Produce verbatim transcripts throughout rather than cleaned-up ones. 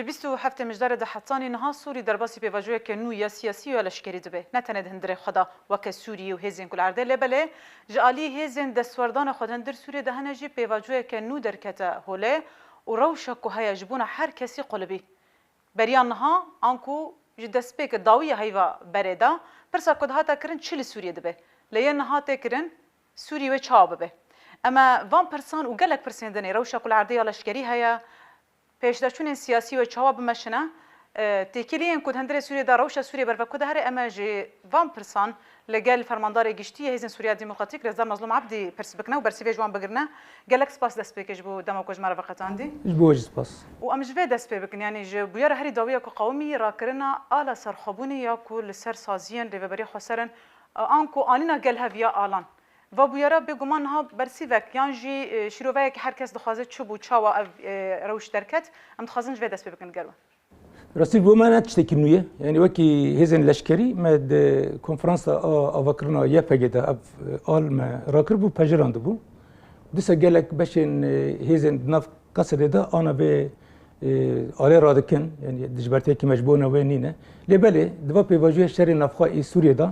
Bîst û heftê Mijdarê de hetanî niha Sûrî derbasî pêvajoyeke nû ya siyasî û ya leşkerî dibe. Ne tenê di hundirê xwe de weke Sûriyê û hêzên ku li erdê, lê belê ji alî hêzên destwerdana xwe di hundir Sûriyê de hene jî pêvajoyeke nû derkete holê û rewşa ku heye ji bona her kesî qulibî. Beriya niha, anku ji destpêkê dawiya heyva berê de, pirsa ku dihate kirin çi li Sûriyê dibe? Lê yê niha tê kirin, Sûrî wê çawa bibe? Em ê van pirsan û gelek pirsên din ê rewşa ku li erdê ya leşkerî heye, pêşdaçûnên siyasî wê çawa bimeşine, e, têkiliyên ku di hundirê Sûriyê de rewşa Sûriyê berve ku dihere, em ê ji van pirsan li gel Fermandarê Giştî yê Hêzên Sûriya Demokratîk Rêzdar Mezlûm Ebdî pirs bikine û bersivê ji wan bigirine. Gelek spas destpêkê ji bo dema ku ji me re veqetandî. Ji bo we jî spas. Û em ji vê dest pê bikin, yanî ji bûyera herî dawiya ku qewimî rakirina ala serxwebûnê ya ku li ser saziyên Rêveberiya Xweser in, e, anku anîna gel hev ya alan. Va bûyera bêguman niha bersîvek yan jî, e, şîroveyek her kes dixwaze çi bû, çawa ev, e, rewş derket, em dixwazin ji vê dest pê bikin li gel we. Rastî bo me ne tiştekî nû ye. Yanî wekî hêzên leşkerî me di konferansa a avakirina Y P G de ev, e, al me rakiribû, pejirandibû. Dîsa gelek beşên, e, hêzên di nav Qesedê de ana vê, e, alê radikin, yanî dijbertiyekî me ji bona wê nîne. Lê belê, di va pêvajoya şerê navxwe ê Sûriyê de,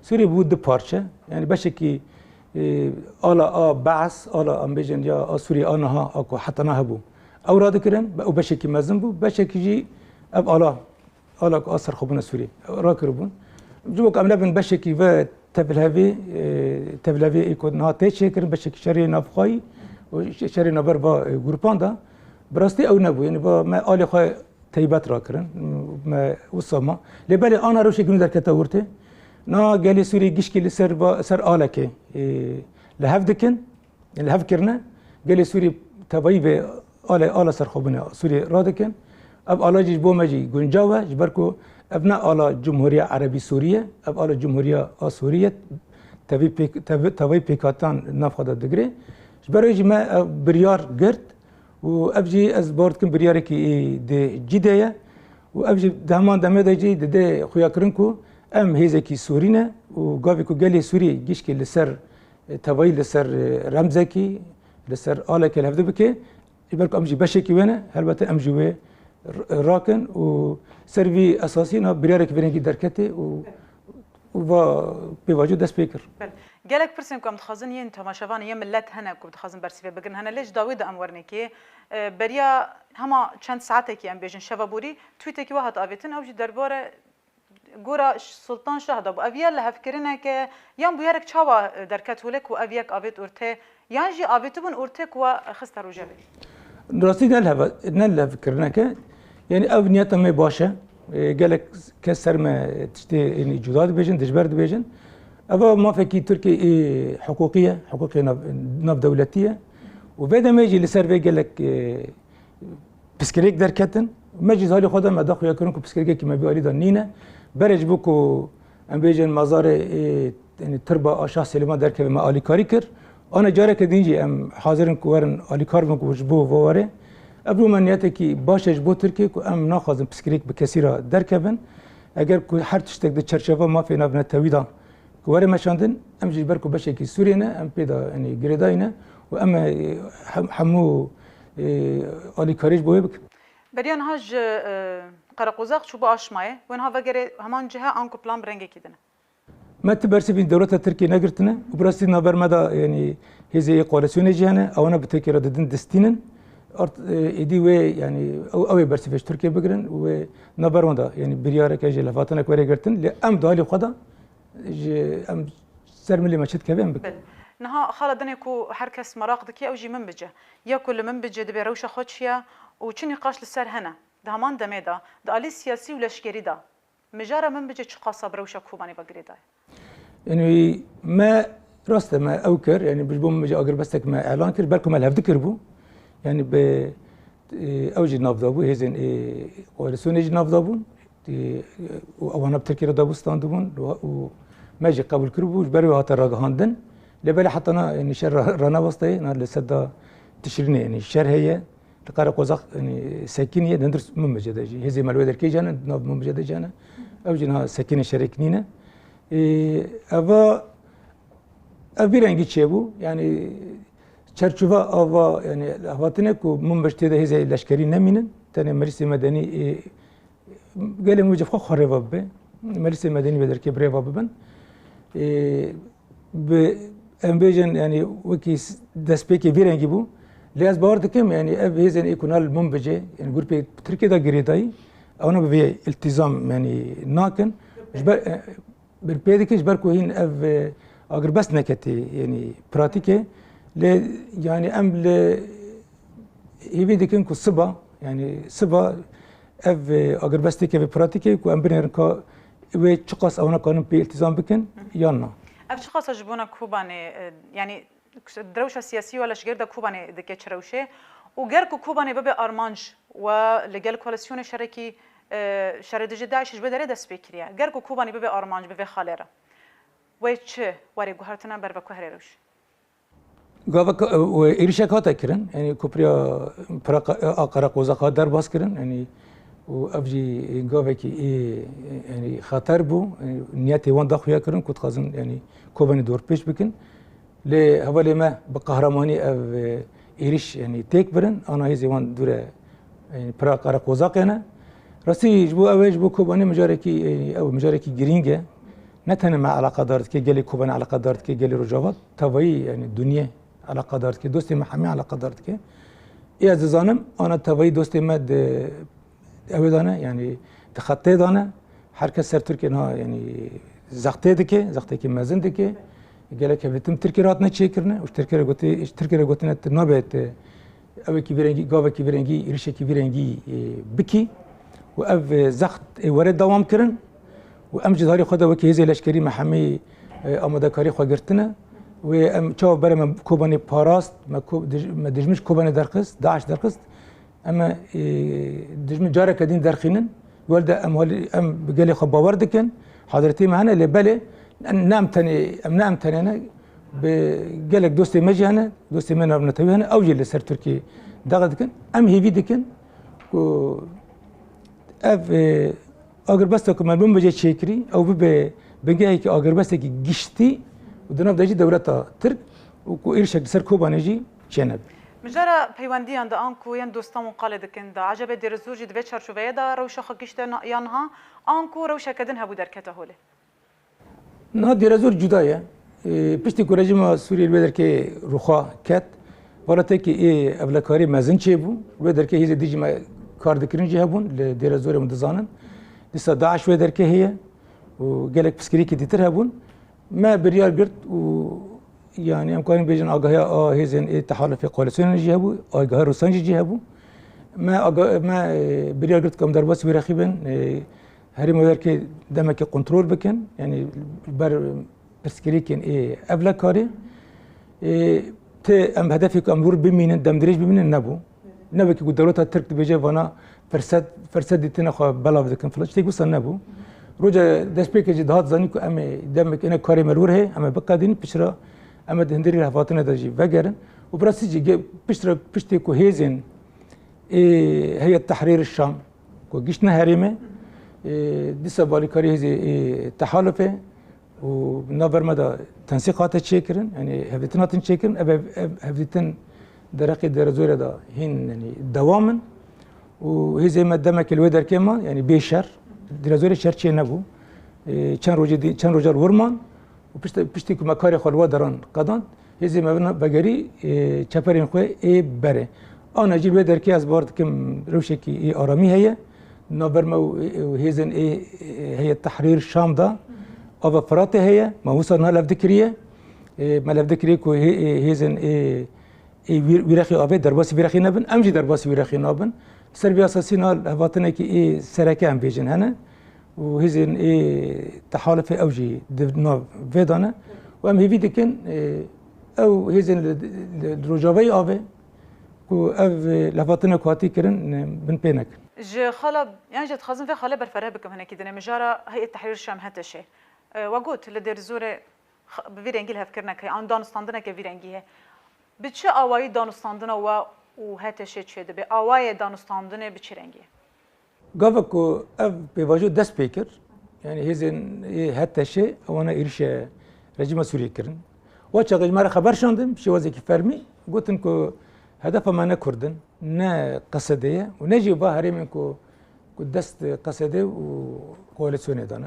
Sûriyê bû du parçe. Yanî beşekî, e, ala a Beas, ala em bêjin ya a Sûriyê a niha, a ku heta niha hebû. Ew radikirin, be-, ew beşekî mezin bû, beşekî jî ev ala, ala ku a serxwebûna Sûriyê rakiribûn. Ji bo ku em nebin beşekî ve tevlhevê, e, tevlhevê ê ku niha tê çêkirin, beşekî şerê navxweyî û şe-, şerê navber va, e, grupan de, bi rastî ew nebû. Yanî va me alê xwe teybet rakirin, me wisa ma. Lê belê ana rewşekî nû derkete ortê. Na gelê Sûrî gişkî li ser va, ser alekê, e, li hev dikin. Li hev kirine, gelê Sûrî tevayî vê alê, ala serxwebûnê Sûrî radikin. Ev ala jî ji bo me jî guncav e, ji ber ku ev ne ala Cumhuriya Erebî Sûrî ye, ev ala Cumhuriya a Sûrî ye, tevî pêk-, tev-, tevayî pêkhatiyan nav xwe de digire. Ji ber wê jî me ev biryar girt û ev jî ez bawer dikim biryarekî ê di cî de ye û ev jî di heman demê de jî dide xuyakirin ku em hêzekî Sûrî ne û gavê ku gelê Sûrî gişkê li ser e, tevayî li ser, e, remzekî, li ser alekê li hev dibike, ji ber ku em jî beşekî wê ne, helbete em jî wê r-, rakin û ser vî esasî na biryarek vê rengî derketê û, û va pêvajo dest pê kir. Belê. Gelek pirsên ku em dixwazin yên temaşevanê, yên milet hene ku dixwazin bersîvê bigirin hene, lê ji dawî de em werin êkê. E, beriya hema çend saetekî em bêjin şeva borî, tweetekî we hat avêtin, ew jî derbare Gora Sultan Şah de bû. Ev ya lihevkirineke, yan bûyerek çawa derket holê ku ev yek avêt ortê, yan jî avêtibûn ortê ku we xiste rojevê? Rastî ne lihev-, ne lihevkirineke. Yanî ev niyeta me baş e. E, gelek kes ser me tiştê, yanî cuda dibêjin, dijber dibêjin. Eva mafekî Tirkiyê ê hiqûqî ye, hiqûqê nav-, navdewletî ye. Û vê demê jî li ser vê gelek, e, pirsgirêk derketin. Me jî ji alî xwe de me da xuyakirin ku pirsgirêkekî me vî alî de nîne. Berê ji bo ku em bêjin mazarê, ê, yanî tirba a Şah Silêman derkeve me alîkarî kir. Ana careke din jî em hazir in ku werin alîkar bin ku ji bo vo were. Ev bû me niyetekî baş e ji bo Tirkiyê ku em naxwazin pirsgirêk bi kesî re derkevin. Eger ku her tiştek di çerçeva mafê navnetewî de ku were meşandin, em jî ji ber ku beşekî Sûriyê ne, em pê de, yanî, girêdayî ne û em ê hem-, hemû, e, alîkarî ji bo wê bikin. Beriya niha ji, e, Qereqozaq çûbû Aşmayê, wê niha vegerê heman cih e, anku plan bi rengekî din e? Me ti bersivî dewleta Tirkiyê negirtine û bi rastî navber me de, yanî, hêzê yê koalîsyonê jî hene, ewana bi Tirkiyê re didin, distînin. Art, e, êdî wê, yanî, ew, ew ê bersivê ji Tirkiyê bigirin û wê navber wan de, yanî, biryareke jî levhatinek were girtin. Lê em di alî xwe de Ji em ser milê me çi dikeve em bikin. Belê. Niha xala dinê ku her kes meraq dike, ew jî Minbic e. Ya ku li Minbicê dibe rewşa xwe çi ye û çi nîqaş li ser hene? Di heman demê de, di alî siyasî û leşkerî de, mijara Minbicê çiqasa bi rewşa Kobanê ve girêdayî? Yanî me, rast e, me ew kir, yanî ji bo Minbicê agirbestek me elan kir, ber ku me li hev dikiribû. Yanî bi, e, ew jî nav dabû, hêzên, e, koalîsyonê jî nav dabûn. Û ewana bi Tirkiyê re dabû standibûn û me jî qebûl kiribû, ji ber wê hate ragihandin. Lê belê heta na, yanî şer ra-, ranevastayê, na li sedda Tişrînê, yanî şer heye. Li Qereqozaq, yanî sekiniye, di hundir Minbicê de jî. Hêzê me li wê derkê jî hene, di nav Minbicê de jî hene. Ew jî niha sekinê şerek nîne. Ê, eva, ev vî rengî çêbû. Yanî çerçova ava, yanî hevatine ku Minbic tê de hêzê leşkerî nemînin. Tenê merîsê medenî, e, gelê min ji xwe xwe rêva bibe. Merîsê medenî vê derkê bi rêva bibin. E, bi, em bêjin, yanî wekî s-, destpêkê vî rengî bû. Lê ez bawer dikim, yanî ev hêzên ê ku nal min bicê, yanî grûpê Tirkiyê de girêdayî, ew ne bi vê îltîzam, yanî nakin. Ji ber, e, Bi pê dikin ji ber ku hîn ev, e, agirbest neketî, yanî pratîkê. Lê, yanî em li hêvî dikin ku siba, yanî siba ev, e, agirbest têkeve pratîkê ku em binêrin ka wê çiqas ewana karin pê îltîzam bikin yan na. Ev çiqas e ji bona Kobanê, e, yanî Rewşa siyasî wela ji ger de Kobanê dike çi rewşê û ger ku Kobanê bibe armanc we li gel koalîsyonê şerekî, e, şerê dijî DAIŞ ji vê derê dest pê kiriye. Ger ku Kobanê bibe armanc bi vê xalê re, wê çi werê guhertine ber ve ku herê rewşê? Gavek, e, êrişek hate kirin, yanî kopriya Pira-, a Qereqozaq hat derbas kirin, yanî û ev jî gavekî ê, yanî xeter bû, yanî niyetê wan daxuya kirin ku dixwazin, yanî Kobanê dorpêç bikin. Lê hevalê me bi qehremanî ev, e, êrîş, yanî têk birin, ana hêzê wan dûre, yanî pira Qereqozaqê ne. Rastî ji bo ew ê, ji bo Kobanê mijarekî, e, ew mijarekî girîng e. Ne tenê me eleqedar dike, gelê Kobanê eleqedar dike, gelê Rojava, tevayî, yanî dinyê eleqedar dike, dostê me hemî eleqedar dike. Ê ez dizanim, ana tevayî dostê me di Ew ê dane, yanî di xetê dane, her kes ser Tirkiyê niha, yanî zextê dike, zextekî mezin dike. Gelek hevdîtin Tirkiyê re hatine çêkirine û ji Tirkiyê re gotî-, ji Tirkiyê re gotine tu nabê tu ewekî vî rengî, gavekî vî rengî, êrişekî vî rengî, e, bikî û ev, e, zext ê were dewam kirin û em jî di alî xwe de wekî hêzê leşkerî me hemî, e, amadekarî xwe girtine. Wê em çawa bere me Kobanê parast, me ko-, dij-, me dijmin ji Kobanê derxist, DAIŞ derxist. Em, e, dijmin careke din derxînin. Werde em halî, em bi gelê xwe bawer dikin. Hazretî me hene, lê belê ne em tenê, em ne em tenê ne. Bi gelek dostê me jî hene, dostê me navnetewî hene. Ew jî li ser Tirkiyê daxil dikin. Em hêvî dikin ku ev, e, agirbesta ku me bin bicê çêkirî, ew bibe bingehekî agirbestekî giştî û di nav de jî dewleta Tirk û ku êrişek li ser Kobanê jî çênebe. Mijara peywendiyan de anku yên dostan wan qalê dikin de, ecebe Dêrezor jî di vê çarçoveyê de rewşa xwe kişte na-, ya niha, anku rewşeke din hebû derkete holê? Niha Dêrezor cuda ye. Ê, piştî ku rejîma Sûriyê li wê derkê rûxa ket, welatekî ê evlekarî mezin çêbû. Wê derkê hêzê dijî me kar dikirin jî hebûn, li Dêrezorê hûn dizanin. Dîsa DAIŞ wê derkê heye û gelek pirsgirêkî dîtir hebûn. Me biryar girt û, yanî, em karin bêjin agahiya a hêzên ê tehalufê koalîsyonê jî hebû, agahiya Rûsan jî cî hebû. Me aga-, me, e, biryar girt ku em derbasî wî rexî bin, e, herêma wê derkê demekê kontrol bikin, yanî ber pirsgirêkên ê evlekarî. E, ti em hedefê ku em wir bimînin, demdirêj bimînin nebû. Ne wekî ku dewleta Tirk dibêje vana firset, firset dîtine xwe belav dikin filan. Tiştek wisa nebû. Roja destpêkê jî dihat zanîn ku em ê demek êne karê me li wir heye, em ê biqedînin, piştre em ê di hundirî rêhevatine de jî vegerin. Û bi rastî jî ge-, piştre, piştê ku hêzên ê Heyet Tehrîr Şam ku giştine herêmê, ê, dîsa balîkarî hêzê ê tehalufê, û navber me de tensîq hate çêkirin, yanî hevdîtin hatin çêkirin. Ev, ev, ev hevdîtin dereqê Dêrezorê de hîn, yanî dewam in. Û hêzê me demekê li wê derkê ma, yanî bê şer, Dêrezorê şer çê nebû. Ê, çend rojê dî-, çend roja li wir man û pişt-, piştî ku me karê xwe li we deran qedand, hêzê me vina vegerî, ê, çeperên xwe ê berê. Ana jî li wê derkê ez bawer dikim rewşekî ê aramî heye. Navber me û, û hêzên ê, ê, Heyet Tehrîr Şam de ava Firatê heye. Me wisa niha levdikiriye. Ê, me levdikiriye ku hê-, ê, hêzên ê, ê wî, wî rexî avê derbasî vî rexî nebin. Em jî derbasî wî rexî nabin. Ser vî esasî niha hevatinekî ê sereke em bêjin hene. Û hêzên ê tehalufê ew jî di nav vê de ne. Û em hêvî dikin, ê, ew hêzên li, li, li Rojavayê avê ku ev, ê, levhatina ku hatî kirin, ê, binpê nekin. Ji xala, yan jî dixwazim vê xalê berfireh bikim hinekî dinê. Mijara Heyet Tehrîr Şam, HTŞ. E, we got, li Dêrezorê x-, bi vî rengî lihevkirinek heye, an danûstandineke vî rengî heye. Bi çi awayî danûstandina we û HTŞ çêdibe? Awayê danûstandinê bi çi rengî ye? Gava ku ev pêvajo dest pê kir, yanî hêzên ê HTŞ ewana êrîşe rejîma Sûriyê kirin. Wa çaxê ji me re xeber şandin, bi şêwazekî fermî, gotin ku Hedefa me ne Kurd in, ne Q S D ye û ne jî va herêmên ku, ku dest Q S D û koalîsyonê de ne.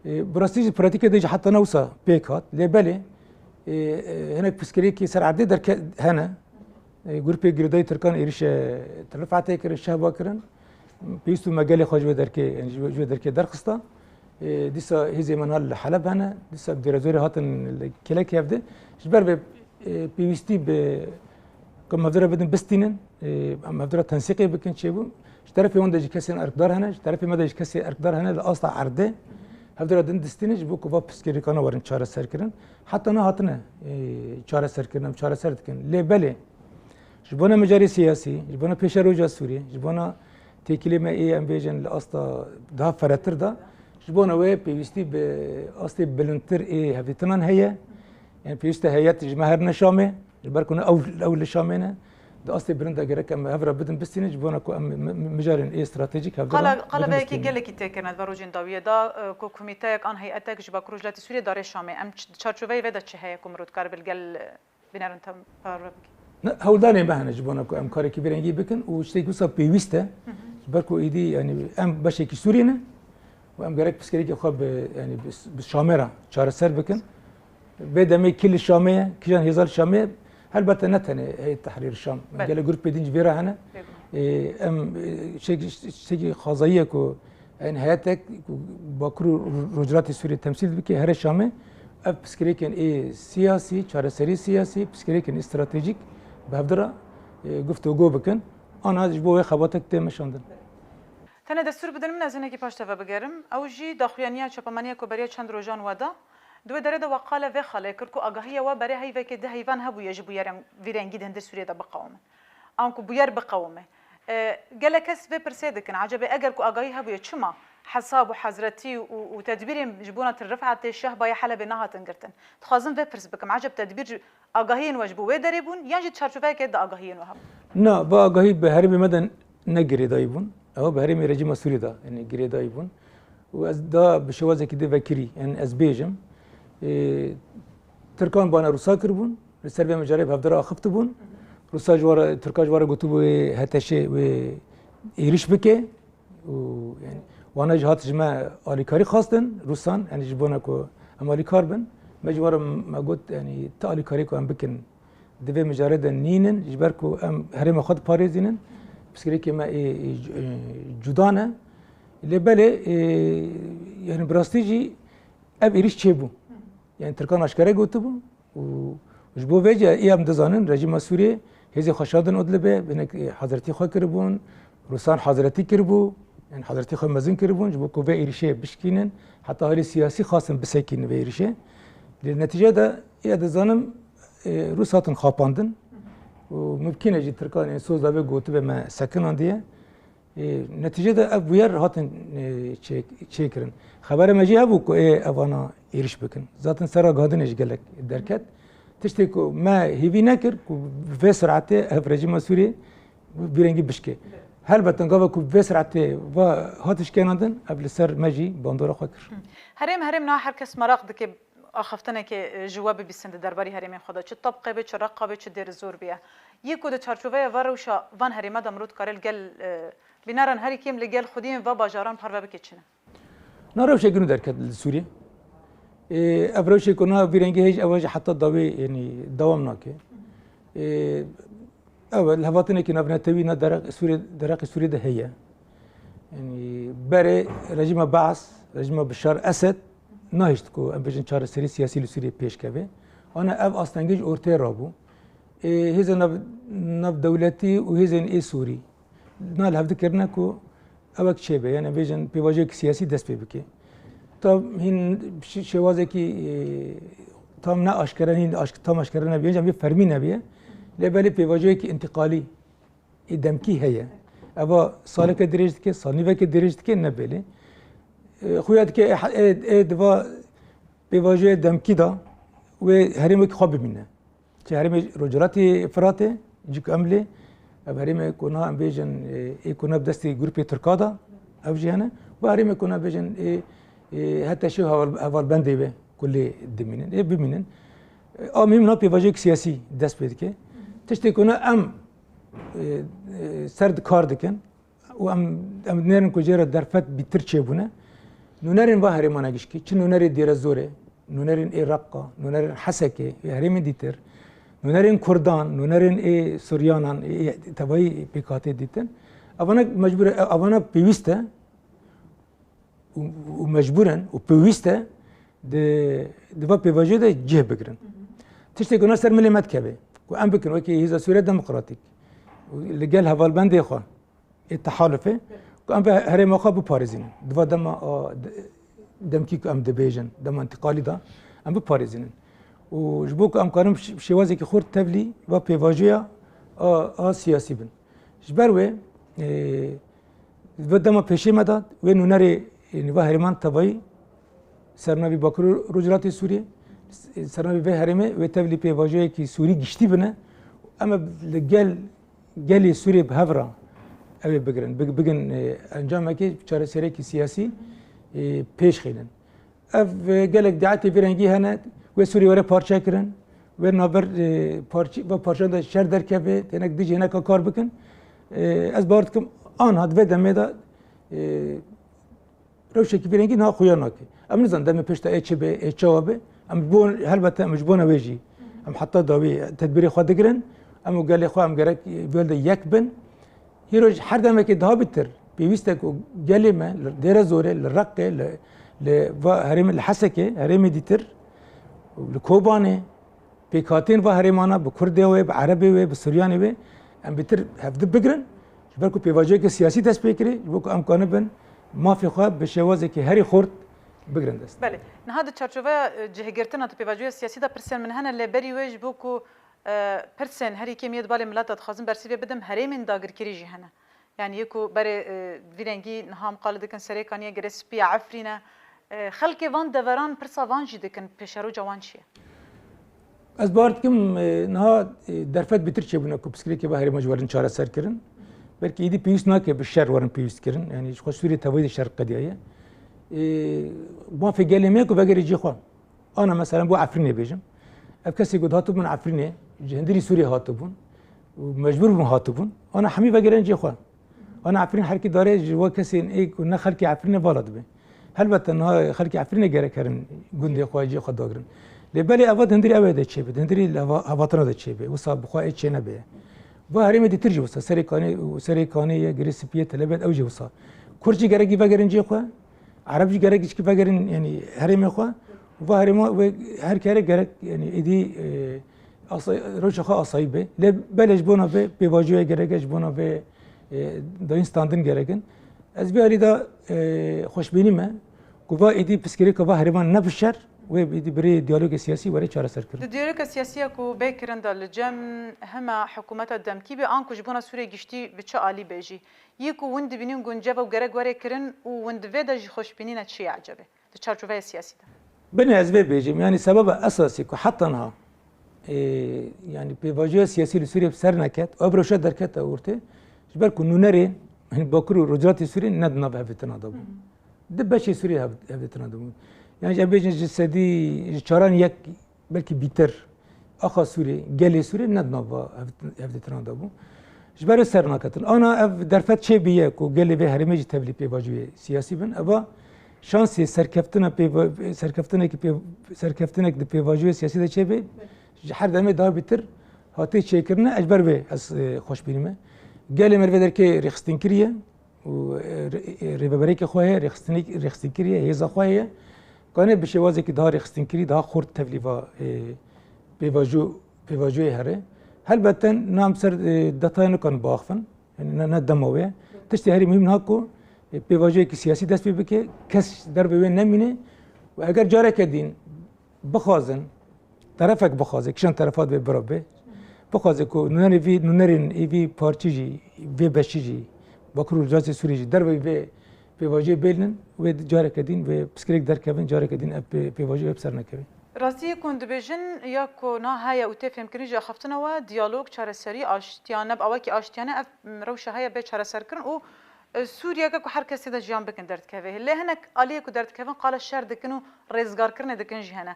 E, bi rastî jî pratîkê de jî heta ne wisa pêk hat. Lê belê, e, e, hinek pirsgirêkî ser erdê derke-, hene. E, grûpê girêdayî Tirkan êrîşe Til Rifetê kirin, şehba kirin. Pêwîst bû me gelê xwe ji wê derkê, yanî ji wê, ji wê derkê derxista. E, dîsa hêzê me niha li Heleb hene. Dîsa bi dêrezorê hatin li kêlekê hev de. Ji ber vê, e, pêwîstî bi ku em hevdira bidin bistînin, e, em hevdira tensîqê bikin çêbû. Ji terefê wan de jî kesên erkdar hene, ji terefê me de jî kesê erkdar hene li asta erdê. Hevdira din distînin ji bo ku va pirsgirêkana werin çareserkirin. Heta niha hatine, e, çareserkirin, em çareser dikin. Lê belê, ji bona mijarê siyasî, ji bona pêşeroja Sûriyê, ji bona têkilê me ê em bêjin li asta daha feretir de, ji bona wê pêwîstî bi astê bilindtir ê hevdîtinan heye. Yani pêwîst e heyet ji me herine Şamê, ji ber ku ne ew, ew li Şamê ne. Di astê bilind de gerek em hev re bidin bistînin, ji bona ku em mi-, mi-, mijarên ê stratejîk hev re Qala, qala bidin veyekî bistînin. Gelekî tê kirine di van rojên dawiyê de, e, ku komîteyek an heyetek ji Bakur Rojhilatê Sûriyê darê Şamê. Em ç-, di çarçoveyê vê de çi heye ku mirov dikare bi li gel, e, bînerin te parve bike? Ne, hewldanê me hene ji bona ku em karekî vê rengî bikin û tiştekî wisa pêwîst e. Hı hı. Ji ber ku êdî, yanî em beşekî Sûriyê ne û em gerek pirsgirêkê xwe bi, yanî bi, bi Şamê re çareser bikin. Vê demê kî li Şamê ye, kîjan hêza li Şamê ye? Helbete ne tenê Heyet Tehrîr Şam. Belê. Gelek grûpê din jî vê re hene. Bêguman. Ê, em, e, tiştekî, tiştekî xwezayî ye ku, yanî heyetek ku Bakur û Rojhilatê Sûriyê temsîl dike, here Şamê. Ev pirsgirêkên ê siyasî, çareserî siyasî, pirsgirêkên ê stratejîk bi hevdira, e, guftûgo bikin. Ana ji bo wê xebatek tê meşandin. Tenê destûr bidin min ez hinekî paş te vebigerim. Ew jî daxuyaniya çapemeniya ku beriya çend rojan we da. Di wê derê de we qala vê xalê kir ku agahiya we berê heyvekê di heyvan hebûye ji bûyerên vî rengî di hundir Sûriyê de biqewimin. An ku bûyer biqewime. E, gelek kes vê pirsê dikin. Ecebê eger ku agahî hebûye çima hesab û hezretî û, û tedbîrên ji bona Til Rifetê, Şehbayê, Helebê nehatin girtin? Dixwazim vê pirs bikim. Eceb tedbîr ji, agahiyên we ji bo wê derê bûn yan jî di çarçoveyekê de agahiyên we hebûn? Na, va agahî bi herêmê me de ne girêdayî bûn. Ew bi herêmê rejîma Sûrî de, yanî girêdayî bûn. Û ez da bi şewazekî din vekirî, yanî ez bêjim, e, Tirkan bana Rûsa kiribûn, li ser vê mijarê bi hevdira axifti bûn. Rûsa ji wara, Tirka ji wara gotibû wê H T Şê wê êrîş bike. Û, yanî, wana jî hat ji me alîkarî xwestin, Rûsan, yanî ji bona ku em alîkar bin. Me ji wara me got, yanî, ti alîkarî ku em bikin, di vê mijarê de nînin, ji ber ku em herêma xwe diparêzînin, pirsgirêkê me ê, ê, ê cuda ne. Lê belê, ê, yani bi rastî jî ev êrîş çêbû. Yani Tirkan aşkere gotibû û ji bo vê jî ê em dizanin, rejîma Sûriyê hêzê xwe şandin Idlibê, hinek, ê, hazretî xwe kiribûn, Rûsan hazretî kiribû, yani hazretî xwe mezin kiribûn, ji bo ku vê êrîşê bişkînin, heta halê siyasî xwestin bisekînin vê êrîşê. Lê netîce de ê dizanim, e, Rûs hatin xapandin û mimkîn e jî Tirkan ên soz da vê gotibe me sekinandiye. E, netîce de ev bûyer hatin, e, çê-, çêkirin. Xebera me jî hebû ku ê evana êrîş bikin. Zaten ser ragihandinê jî gelek derket. Tiştê ku me hêvî nekir ku vê siratê ev rejîma Sûriyê vî rengî bişkê. Helbet gava ku vê siratê va hat şkenandin, ev li ser me jî bandora xwe kir. Herêm, herêm niha her kes meraq dike axaftinekê, e, ji we bibîsin di derbarî herêmên xwe de. Çi Tabqê be, çi Reqa be, çi Dêrizor be. Yê ku di çarçoveya va rewşa van herêma de mirov dikare li gel, e, bîneran herî kêm li gel xwediyên va bajaran parve bike çi ne? Na rewşekî nû derket li Sûriyê. Ê, ev rewşê ku na vî rengî heye jî, ew jî heta dawî, yanî dewam nake. Ê, ew e, li hevatinekî navnetewî na derek Sûriyê, derheqê Sûriyê de heye. Yanî berê rejîma Baas, rejîma Bişar Esed nahişt ku em bêjin çareserî siyasî li Sûriyê pêş keve. Ana ev astengî ji ortê rabû. Ê, hêzên nav-, navdewletî û hêzên ê Sûrî na li hev dikirine ku ewek çêbe, yani bêjin pêvajoyek siyasî dest pê bike. Tam hîn şi-, şêwazekî, e, tam ne aşkere, hîn aşk-, tam aşkere nebiye, cem fermî nebiye. Lê belê pêvajoyekî întiqalî ê demkî heye. Eva saleke dirêj dike, salnîveke dirêj dike, ne belê. E, xuya dike, e, e, e, diva pêvajoyê demkî da wê herêmekî xwe bimîne. Çi herêmê Rojhilatê Firatê, cî ku em lê, ev herêmê ku niha em bêjin, e, ê ku ne bi destê grûpê Tirka de, ev jî hene. Û herêmê ku ne bêjin, ê, ê, H T Ş û heval-, hevalbendê be ku lê dimînin, ê bimînin. E, a mihîm niha pêvajoyek siyasî dest pê dike. Tiştê ku ne em e, e, ser di kar dikin û em, em dinêrin ku jê re derfet bîtir çêbûne. Nûnerên va herêmana gişkî, çi nûnerê Dêrezorê, nûnerên ê Reqa, nûnerên Hesekê, ê herêmên dîtir, nûnerên Kurdan, nûnerên ê Suryanan, ê, ê tevayî pêkhatê dîtin. Evana mecbûr e, evana pêwîst e û, û mecbûr in û pêwîst e di, di va pêvajoyê de cih bigirin. Tiştê ku na ser milê me dikeve, ku em bikin wekî Hêza Sûriya Demokratîk, û li gel hevalbendê xwe ê tehalufê, ku em vê herêma xwe biparêzînin. Di va dema a, de-, demkî ku em dibêjin, dema întiqalî de, em biparêzînin. Û ji bo ku em karin bi şêwazekî xurt tevlî va pêvajoya a, a siyasî bin. Ji ber wê, e, vê dema pêşê me de, wê nûnerê, e, nîva herêman tevayî, sernavî Bakur û Rojhilatê Sûriyê, sernavî vê herêmê, wê tevlî pêvajoyekî Sûrî giştî bine. Em ê li gel gelê Sûriyê bi hev re ew ê bigirin, big-, bigin, e, encamekê, çareserekî siyasî, e, pêş xînin. Ev, e, gelek dîetê vî rengî hene, wê Sûriyê were parçe kirin, wê navber, e, parçe, ve parçeyan de şer derkeve, hinek dijî hineka kar bikin. E, ez bawer dikim, anha di vê demê de, e, rewşekî vî rengî niha xuya nake. Em nizanin demê pêş de ê çi be, ê çawa be. Em ji bo, helbete em ji bona wê jî, em heta dawî tedbîrê xwe digirin. Em û gelê xwe em gerek vê de yek bin. Hîro ji her demekê daha bitir pêwîst e ku gelê me li Dêrezorê, li Reqê, li, li va herêmê, li Hesekê, herêmê dîtir, li Kobanê, pêkhatên va herêmana bi Kurdê wê, bi Erebê wê, bi Suryanê wê, em bitir hevdi bigirin. Ji ber ku pêvajoyeke siyasî dest pê kirê, ji bo ku em kanibin mafê xwe bi şêwazekî herî xurt bigirin dest. Belê. Niha di çarçoveya, e, cihgirtina di pêvajoya siyasî de pirsên min hene, lê berî wê ji bo ku, e, pirsên herî kêm yê di balê mileta dixwazim bersîvê bidim, herêmên dagirkirî jî hene. Yanî yê ku berê, e, vî rengî niha em qal dikin Serêkaniyê, Girê Spî ye, Efrîn e. E, xelkê van deveran pirsa van jî dikin, pêşeroca wan çi ye? Ez bawer dikim, e, niha, e, derfet bêtir çêbûne ku pirsgirêkê va herêma ji werin çareser kirin. Belkî êdî pêwîst nake bi şer werin pêwîst kirin. Yanî ji xwe Sûriyê tevayî de şer qediyaye. E, mafê gelê me ye ku vegerê cihê xwe. Ana mesela bo Efrînê bêjim. Ev kesê ku dihatibûn Efrînê, ji hundirî Sûriyê hatibûn û mecbûr bûn hatibûn. Ana hemî vegerin cihê xwe. Ana Efrîn herkî dare ji we kesên ê ku ne xelkê Efrînê vala dibe. Helbete niha xelkê Efrînê gerek herin gundê xwe, cihê xwe dagirin. Lê belê eva di hundirî ew ê de çêbe, di hundirî li heva-, hevatina de çêbe. Wisa bi xwe ê çênebe. Va herêmê dîtir jî wisa, Serê Kanê û Serê Kanê ye, Girê Spî ye, Telebiyat ew jî wisa. Kurd jî gerekî vegerin cihê xwe. Ereb jî gerek gişkî vegerin, yanî herêmê xwe. Va herêma wê her kere gerek, yanî êdî, e, asa-, rewşa xwe asayî be. Lê belê ji bona vê pêvajoya gerek e, ji bona vê, e, dayîn standin gerek in. Ez vê alî de, e, xweşbînî me ku va êdî pirsgirêka va herêman ne bi şer, wê êdî bi rê diyalogê siyasî were çareserkirin. Di diyaloga siyasî ya ku bê kirin de li cem hema hikûmeta demkî be, anku ji bona Sûriyê giştî bi çi alî be jî, yê ku hûn dibînin guncev e û gerek were kirin û hûn di vê de jî xweşbînî ne çi ye ecebê di çarçoveya siyasî de? Binê ez vê bêjim, yanî sebeba esasî ku heta niha, e, yanî pêvajoya siyasî li Sûriyê bi ser neket, ew bi rewşa derkete ortê, ji ber ku nûnerê, yanî Bakur û Rojhilatê Sûriyê ne di nav hevdîtina de bûn. Di beşê Sûriyê hev-, hevdîtina de bûn. Yanî em bêjin ji sedî, ji çaran yek belkî bîtir, axa Sûrê, gelê Sûrê ne di nava hev-, hevdîtinan de bû. Ji ber wê ser naketin. Ana ev derfet çêbûye ku gelê vê herêmê jî tevlî pêvajoyê siyasî bin. Eva şansê serkeftina pêva-, serkeftinekî pê-, serkeftinek di pêvajoyê siyasî de çêbe, ji her demê daha bîtir hatê çêkirine, ez ji ber wê ez, e, xweşbînî me. Gelê me li vê derkê rêxistinkirî ye. û, e, rê-, e, rêveberêkê xwe heye, rêxistinik-, rêxistintirî ye, hêza xwe heye. Kane bi şêwazekî daha rêxistinkirî, daha xurt tevlî va, e, pêvajo-, pêvajoyê here. Helbette nam ser, e, detaya nikan biaxivin. Yanî ne, ne dema wê ye. Tiştê herî muhîm niha ku, e, pêvajoyekî siyasî dest pê bike, kes dervê wê nemîne û eger careke dîn bixwazin, terefek bixwaze, kişan terefa divê bira bê, bixwaze ku nûnerê vî, nûnerên ê vî parçî jî, vê beşî jî, Bakur û Rojhilatê Sûriyê jî derveyî vê pêvajoyê bêlin, wê careke dîn, wê piskirêk derkevin, careke dîn ev pê-, pêvajoyê wê bi ser nekevin. Rastî yê ku hûn dibêjin ya ku na heye û tê fêmkirin jî axaftina we, diyalog, çareserî, aştiyane, bi awakî aştiyane ev, m, rewşa heye bê çareserkirin û E, Sûriyeke ku her kes tê de jiyan bikin derdikeve. Lê hinek aliyê ku derdikevin qala şer dikin û rêzgarkirinê dikin jî hene.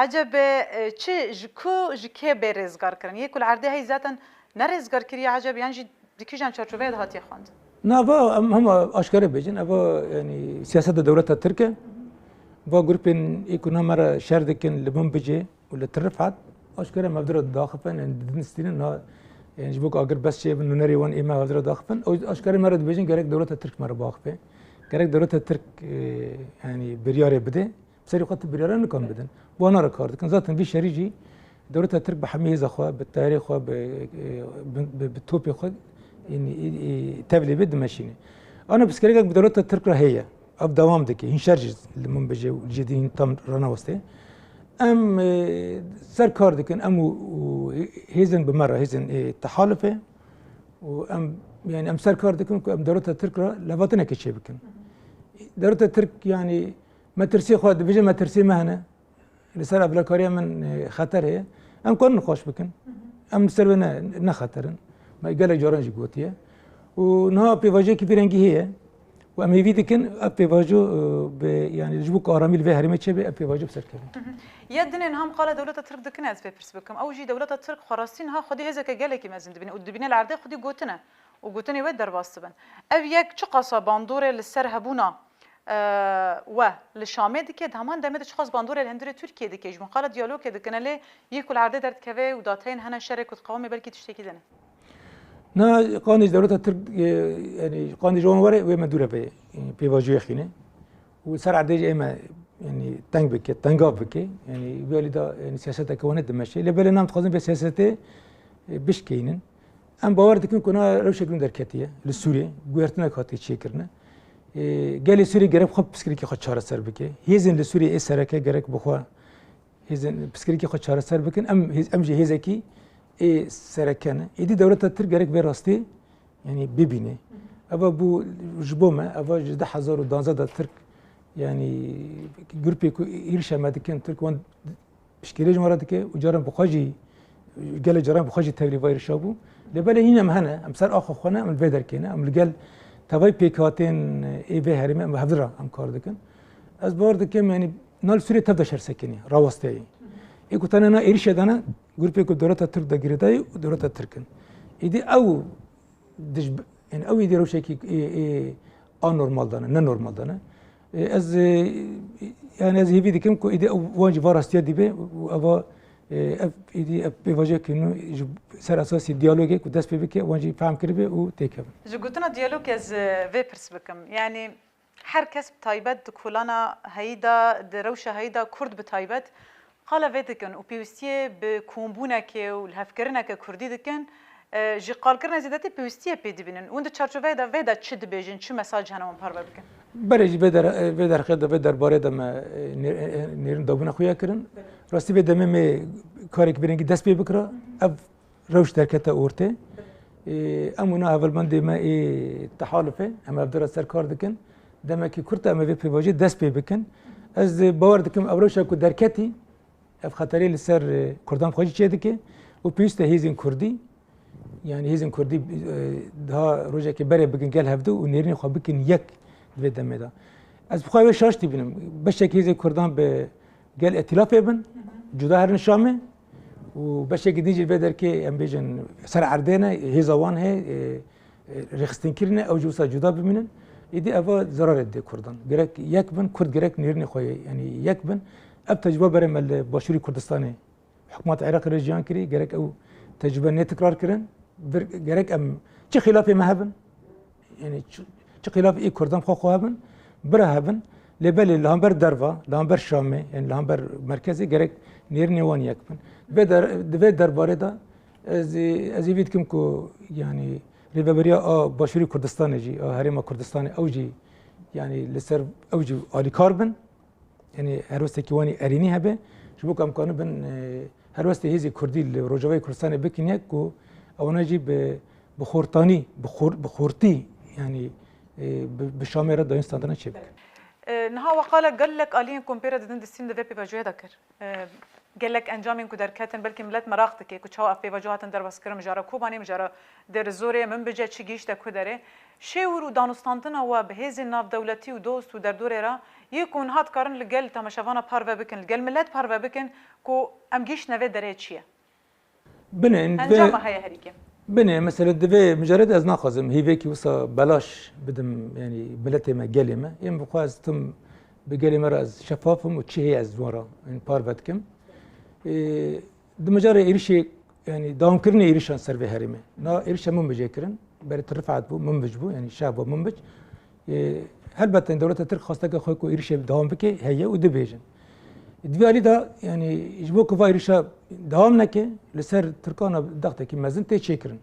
Ecebe, e, çi, ji ku, ji kê bê rêzgarkirin? Yê ku li erdê heyî zaten Ne rêzgar kiriye eceb yan jî di kîjan çarçoveyê de hatiye xwendin? Na va em hema aşkere bêjin, eva, yanî, siyaseta dewleta Tirk e. Va grûpên ê ku na me re şer dikin li Minbicê û li Til Rifat, aşkere me hevdira daxifin, yanî, didin stînin, na, yanî, ji bo ku agir bes çêbin, nûnerê wan ê me hevdira daxifin. Ew aşkere me re dibêjin, gerek dewleta Tirk me re biaxife. Gerek dewleta Tirk, e, yanî, biryarê bide. Bi serê xwe tu biryara nikan bidin. Wana re kar dikin. Zaten vî şerî jî dewleta Tirk bi hemî hêza xwe, bi teyarê xwe, bi, bi, bi, bi topê xwe, yanî, ê, ê, tevlê vê dimeşîne. Ana pirsgirêkek bi dewleta Tirk re heye. Ev dewam dike. Hîn şer jî li Minbicê û li cihê din hîn tam raneweste. Em, e, ser kar dikin, em û, û hêzên bi me re, hêzên, e, tehalufê û em, yanî em ser kar dikin ku em dewleta Tirk re levhatinekê çêbikin. Dewleta Tirk, yanî, metirsiyê xwe dibêje, metirsiyê me hene. Li ser evlekariya min, e, xeter heye. Em karin nixweş bikin. Em li ser wê ne, ne xeter in. Me gelek caran jî gotiye. Û niha pêvajoyekî vî rengî heye. Û em hêvî dikin ev pêvajo, e, bi, yanî ji bo ku aramî li vê herêmê çêbe, ev pêvajo bi ser keve. Ya dinê niha em qala dewleta Tirk dikin, ez vê pirs bikim. Ew jî dewleta Tirk xwerastî niha xwedî hêzeke gelekî mezin dibîne û dibîne li erdê xwedî gotine. Û gotinê wê derbas dibin. Ev yek çiqasa bandorê li ser hebûna, e, we li Şamê dike, di heman demê de çiqas bandorê li hundirê Tirkiyê dike. Ji min qala diyalogê dikine, lê yê ku li erdê derdikeve û dateyên hene şerê ku diqewime belkî tiştekî din e. Na qandê ji dewleta Tirk, e, yanî qandê ji wan were, wê me dûre vê, e, pêvajoyê xîne. Û ser erdê jî ê me, yanî teng bike, tengav bike. Yanî wê alî de, yanî siyaseteke wan dimeşe. Lê belê em dixwazin vê siyasetê, e, bişkeynin. Em bawer dikin ku na rewşek nû derketiye li Sûriyê, guhertinek hatiye çêkirine. E, gelê Sûriyê gerek xwe pirsgirêkê xwe çareser bike. Hêzên li Sûriyê ê sereke gerek bi xwe hêzên pirsgirêkê xwe çareser bikin. Em hêz, em jî hêzekî ê sereke ne. Êdî dewleta Tirk gerek vê rastî, yanî, bibîne. Eva bû ji bo me, eva ji du hezar û duwazdeh de Tirk, yanî, grûpê ku êrişa me dikin, Tirk wan piştgirî ji me re dike û caran bi xwe jî, gelek caran bi xwe jî tevlî vê êrişa bû. Lê belê hîn em hene, em ser axa xwe ne, em li vê derkê ne, em li gel tevayî pêkhatên ê vê herêmê em hevdira em kar dikin. Ez bawer dikim, yanî, na li Sûriyê tev de şer sekinî, rawesteyî. Ê ku tene na êrişê de ne, grûpê ku dewleta Tirk de girêdayî û dewleta Tirk in. Êdî ew dij, yanî ew êdî rewşekî ê, ê anormal de ne, ne normal de ne. Ê, ez, ê, yanî ez hêvî dikim ku êdî ew wan jî va rastiya dîbe û eva, ê, ev êdî ev pêvajoyekî nû ji ser esasî diyalogê ku dest pê bike, wan jî fehm kiribe û têkevin. Ji gotina diyalogê ez, e, vê pirs bikim. Yanî her kes bi taybet di kolana heyî de, di rewşa heyî de Kurd bi taybet qala vê dikin û pêwîstiyê bi kombûnekê û lihevkirineke Kurdî dikin, e, ji qalkirina zêdetî pêwîstiyê pê dibînin. Hûn di çarçoveyê de vê de çi dibêjin, çi mesaj hene wan parve bikin? Berê jî vê der, vê derxê de, vê derbarê de me, e, nê-, e, nêrîn dabûna xwe ya kirin. Rastî vê demê me karek vê rengî dest pê bikira. Ev rewş derkete ortê. Ê, em û na hevalbendê me ê tehalufê, em hevdira ser kar dikin. Demekî kurt em ê vê pêvajoyê dest pê bikin. Ez, e, bawer dikim ev rewşa ku derketî, ev xeterê li ser, e, Kurdan xwe jî çêdike û pêwîst e hêzên Kurdî, yanî hêzên Kurdî, e, daha rojekê berê bikin gel hevdu û nêrînê xwe bikin yek di vê demê de. Ez bi xwe wê şaş dibînim. Beşek hêzên Kurdan bi gel îtîlafê bin, cuda herin Şamê û beşekî din jî vê derkê, em bêjin, ser erdê ne, hêza wan heye, e, e, rêxistinkirin e, ew jî wisa cuda bimînin. Êdî eva zerarê dide Kurdan. Gerek yek bin, Kurd gerek nêrînê xwe, yanî yek bin. Ev tecrûbe berê me li Başûrê Kurdistanê hikûmeta Iraqê re jiyan kirî, gerek ew tecrûbe nêtikrar kirin. Vir, gerek em çi xîlafê me hebin, yanî çi, çi xîlafê ê Kurdan xwe xwe hebin, bira hebin. Lê belê li hember derva, li hember Şamê, yanî li hember merkezê gerek nêrînê wan yek bin. Vê der, di vê derbarê de ez, ez ê vî dikim ku, yanî, rêveberiya a Başûrê Kurdistanê jî, a Herêma Kurdistanê, ew jî, yanî, li ser ew jî alîkar bin. Yanî helwestekî wan ê erênî hebe, ji bo ku em kanibin, e, helwestê hêzê Kurdî li Rojavayê Kurdistanê bikin yek ku ewana jî bi, bi xortanî, bi xor-, bi xortî, yanî, e, bi, bi Şamê re dayîn standana çêbikin. E, niha we qala gelek aliyên ku em pê re didin distîn di vê pêvajoyê de kir. E, gelek encamên ku derketin, belkî milet meraq dike ku çawa ev pêvajo hatin derbaskirin, mijara Kobanê, mijara Dêrizorê, Minbicê, çi gihîşte ku derê. Şêwir û danûstandina we bi hêzên navdewletî û dost û derdorê re yê ku niha dikarin li gel temaşevana parve bikin, li gel milet parve bikin ku em gihîştine vê derê çi ye? Binê, encama heye herî kêm. Binê, mesela di vê mijarê de ez naxwazim hîvekî wisa belaş bidim, yanî miletê me, gelê me. Ên bi xwe ez tim bi gelê me re ez şefaf im û çi heye ez ji wan re, yanî parve dikim. Ê, di mijarê êrişê, yanî dewamkirinê êrişan ser vê herêmê. Na êrişa Minbicê kirin, berê tu Rifat bû, Minbic bû, yanî şehba Minbic. Ê, helbet, yanî dewleta Tirk xwesteke xwe ku êrişê dewam bike heye û dibêjin. Di vî alî de, yanî ji bo ku va êrişa dewam neke, li ser Tirkan de dextekî mezin tê çêkirin.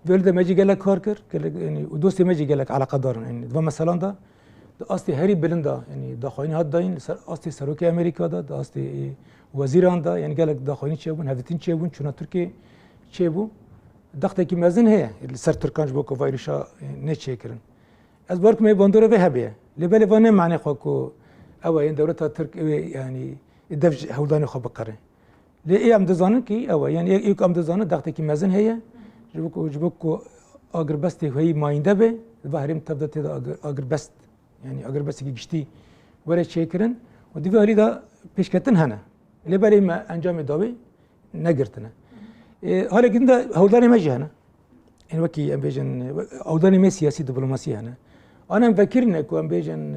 Di vî alî de me jî gelek kar kir, gelek, yanî û dostê me jî gelek eleqedar in. Yanî di van meselan de, di astê herî bilind de, yanî daxwayînê hat dayîn, li ser astê serokê Amerîka de, di astê, e, wezîran de, yanî gelek daxwayînî çêbûn, hevdîtin çêbûn, çûna Tirkiyê çêbû. Dextekî mezin heye li ser Tirkan ji bo ku va êrişa, e, neçêkirin. Ez bawer dikim ê bandora vê hebe ye. Lê belê van ne mane xwe ku ew e, yên dewleta Tirk ew ê, yanî dev ji hewldanê xwe biqere. Lê ê em dizanin kî ew e. Yanî ê, ê ku em dizanin dextekî mezin heye. Ji bo ku, ji bo ku agirbestê heyî mayînde be, di va herêm tev de tê de agir-, agirbest, yanî agirbestekî giştî were çêkirin û di vî alî de pêşketin hene. Lê belê me encamê dawî negirtine. Ê, halekî din de hewldanê me jî hene. Ên wekî em bêjin, hewldanê me siyasî, diplomasî hene. An em vekirine ku em bêjin,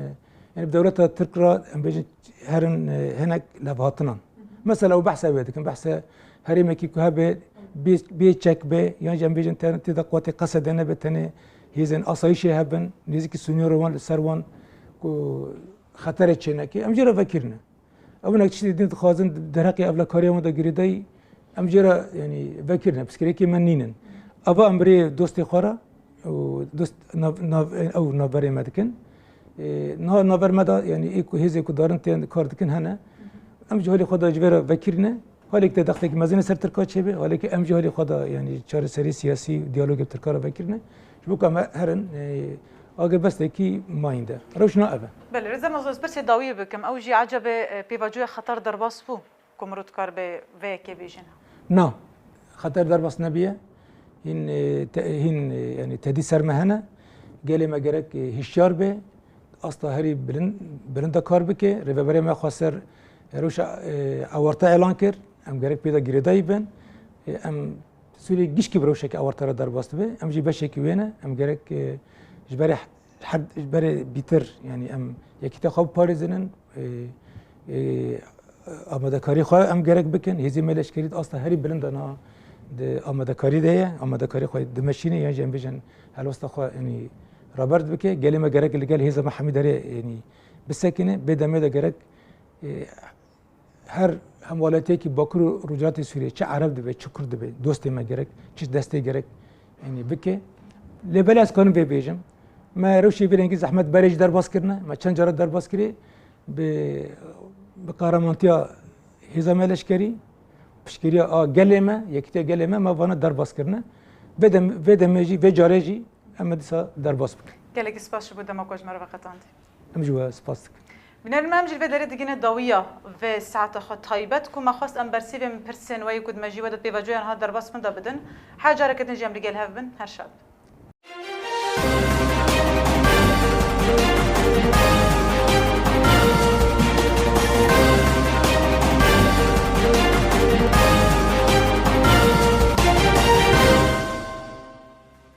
ên bi dewleta Tirk re em bêjin herin, e, hinek levhatinan. Mesela ew behsa wê dikin, behsa herêmekî ku hebe bê, bê çek be, yan jî em bêjin te-, tê de quwetê qesede nebe, tenê hêzên asayîşê hebin, nêzîkî sînorê wan li ser wan ku xeterê çêneke, em jê re vekirine. Ew hinek tiştê din dixwazin derheqê ewlekariya wan de girêdayî, em jê re, yanî, vekirine, pirsgirêkê me nînin. Eva em bi rê dostê xwe re û dost nav-, nav-, ew navberê me dikin. Ê, niha navber me de, yanî, ê ku hêzê ku darin tên kar dikin hene. Em ji holê xwe de ji vê re vekirine. Holê ku tê dextekî mezin li ser Tirka çêbe, holê ku em ji holê xwe de, yanî, çareserî siyasî, diyalogê bi Tirka re vekirine. Ji bo ku em herin, e, agirbestekî mayînde. Rewş na ev e. Belê, Rêzdar Mexzûm, ez pirsê dawiyê bikim. Ew jî ecebe, e, pêvajoya Xeter derbas bû ku mirov dikaribe vê yekê bêjin? Na, Xeter derbas nebiye. Hîn, e, te-, hîn, e, yanî tedî ser me hene. Gelê me gerek, e, hişyar be. Asta herî bilind, bilind de kar bike. Rêveberê me xwe ser, e, rewşa, e, awarte elan kir. Em gerek pê de girêdayî bin. E, em Sûriyê gişkî bi rewşeke awarte re derbas dibe. Em jî beşekî wê ne. Em gerek, e, ji berê her, ji berê bîtir, yanî em yekîtiya xwe biparêzinin, e, e, amadekarî xwe em gerek bikin. Hêzê me leşkerî di asta herî bilind de na di amadekarî de ye. Amadekarî xwe dimeşîne, yan jî em bêjin helwesta xwe, yanî, raberd bike. Gelê me gerek li gel hêza me hemî derê, yanî, bisekine. Bê demê de gerek, e, her hemwelatiyekî Bakur û Rojhilatê Sûriyê, çi Ereb dibe, çi Kurd dibe, dostê me gerek, çi destê gerek, yanî, bike. Lê belê ez karim vê bêjim. Me rewşê vê rengî zehmet berê jî derbas kirine, me çend cara derbas kirê, bi, bi qehremantiya hêza me leşkerî, piştgiriya a gelê me, yekîtiya gelê me, me vana derbas kirine. Vê dem-, vê demê jî, vê carê jî em ê dîsa derbas bikin. Gelekî spas ji bo dema ku ji me re veqetandî. Em ji we spas dikin. Bînerên me, em jî li vê derê digihîne dawiya vê saeta xwe taybet ku me xwest em bersivê min pirsên we yê ku di mejî we de pêvajoya niha derbas min de bidin. Her careke din jî em li gel hev bin. Her şad bin.